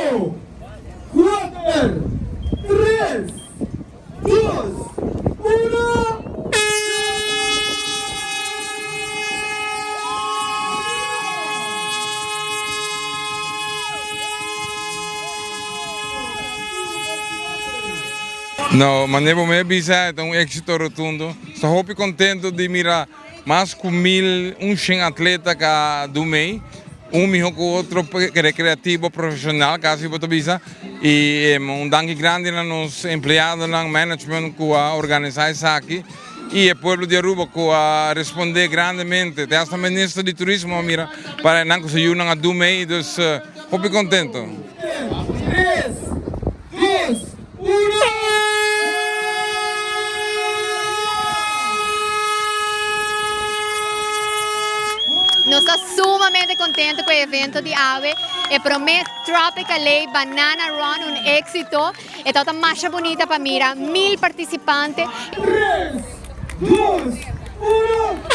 Cinco, cuater, tres, dos, uno. No, manera bo me bisa, e ta un éxito rotundo. Sta hopi contento di mira mas cu 1100 atleta ca do mei. Un miho cu otro, recreativo, profesional, casi bo ta bisa. Y un danki grandi na nos empleadonan, management cu a organisa esaki. Y e pueblo di Aruba cu a responde grandemente. Te hasta minister di turismo a mira para nan cu su yiunan a do mei. Dus hopi contento. Tres, dos, uno! Nos ta sumamente contento cu e evento di awe. E prome Tropical Banana Run, un exito. E ta masha bunita pa mira 1000 participante. 3, 2, 1.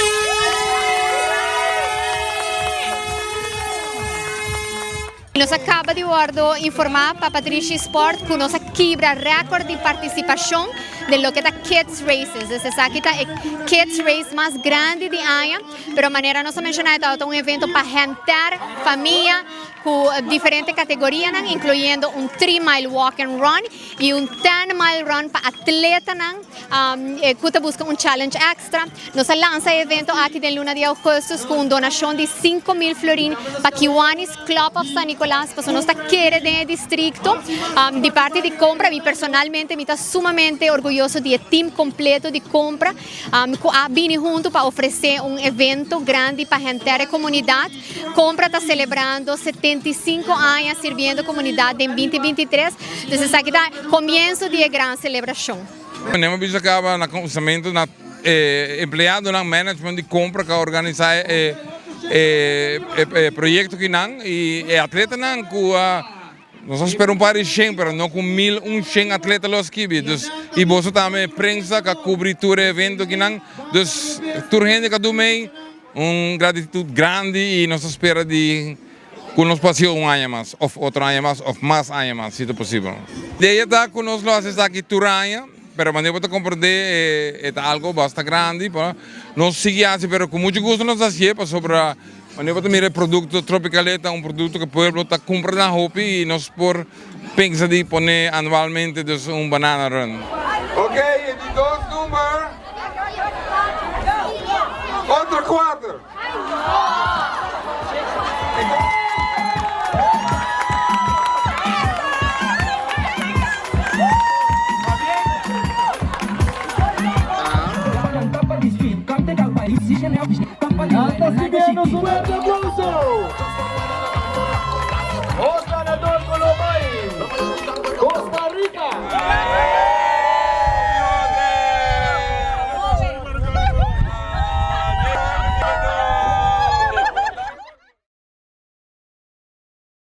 Nos a caba di wordo informa pa Patrishi Sport cu nos a kibra record di participacion di loke ta Kids Races. Esaki ta e Kids Race mas grandi di aña, pero manera nos a menciona, ta un evento pa henter famia cu diferente categoria, incluyendo un 3-mile walk and run y un 10-mile run pa atletanan cu ta busca un challenge extra. Nos a lansa e evento aki den luna di augustus cu un donacion di 5 mil florin pa Kiwanis Club of San Nicolas, pasobra nos ta kere den e distrito. Di parti di Compra, mi personalmente mi ta sumamente orguyoso di e team completo di Compra, cu a bini hunto pa ofrece un evento grandi pa henter e comunidad. Compra ta celebrando 75 aña sirbiendo comunidad den 2023. Anto, esaki ta comienso di e gran celebracion. Nos a caba na cuminsamento na empleadonan, management di Compra cu a organisa e proyecto akinan y e atletanan cu nos a spera un par di 100, pero no cu 1100 atleta lo skibi. Dus, y boso tambe prensa cu a cubri tur e evento akinan. Dus, tur hende cu a mee, un gratitud grandi y nos ta spera di cu nos por haci un aña mas, of otro aña mas, of mas aña mas, si ta posibel. Idea ta cu nos lo haci esaki tur aña, pero manera bo ta comprende, ta algo basta grandi, pa nos sigui haci, pero cu mucho gusto nos haci, pasobra manera bo ta mira e producto Tropical ta un producto cu e pueblo ta cumpra na hopi y nos por pensa di pone anualmente, dus, un banana run. Ok, e di dos number. Otro cuater. Anda siguiendo su aplauso.